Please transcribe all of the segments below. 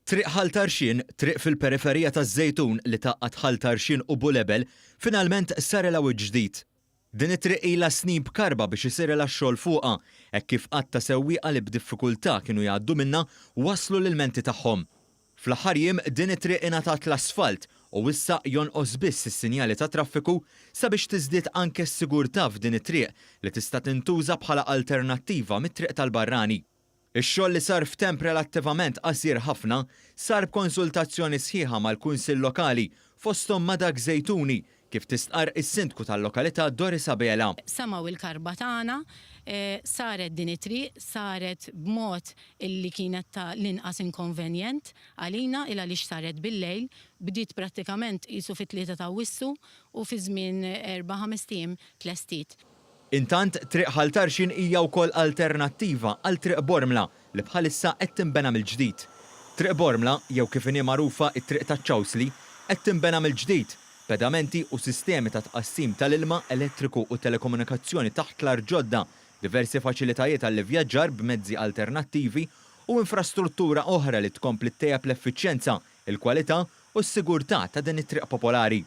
Triq Ħal Tarxien, triq fil-periferija taż-Żejtun li tgħaqqad Ħal Tarxien u Bulebel, finalment sarilha wiċċ ġdid. Din it-triq ilha snin b'karba biex isirilha x-xogħol fuqha, hekk kif għadd ta' sewwieqa li b'diffikultà kienu jgħaddu minnha wasslu l-ilmenti tagħhom. Fl-aħħar jiem din it-triq ingħatat l-asfalt u issa jonqos biss is-sinjali tat-traffiku sabiex tiżdied anke s-sigurtà f'din it-triq li tista' tintuża bħala alternattiva mit-triq tal-barrani. Ix-xogħol li sar f'temp relattivament qasir ħafna sar b'konsultazzjoni sħiħa mal-Kunsill Lokali, fosthom ma' dak Żejtuni, kif tistqarr is-Sindku tal-lokalità Doris Abela. Semgħu l-karba tagħna, saret din it-triq, saret b'mod illi kienet ta' l-inqas inkonvenjent għalina il għaliex saret bil-lejl, bdiet prattikament qisu fit-tlieta t'Awwissu u fi żmien erba' ħamest ijiem tlestiet. Intant, Triq Ħal Tarxien hija wkoll alternattiva għal Triq Bormla li bħalissa qed tinbena mill-ġdid. Triq Bormla, jew kif inhi magħrufa t-Triq taċ-Ċawsli, qed tinbena mill-ġdid, b'pedamenti u sistemi ta' tqassim tal-ilma, elettriku u telekomunikazzjoni taħt l-art ġodda, diversi faċilitajiet għall-ivvjaġġar b'mezzi alternattivi u infrastruttura oħra li tkompli ttejjeb l-effiċjenza, il-kwalità u s-sigurtà ta' din it-triq popolari.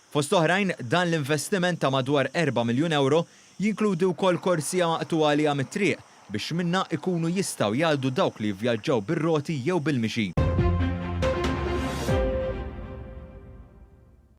Fost oħrajn, dan l-investiment ta' madwar erba' miljun ewro jinkludi wkoll korsija maqtugħa għaliha mit-triq biex minnha jkunu jistgħu jgħaddu dawk li jivvjaġġaw bir-roti jew bil-mixi.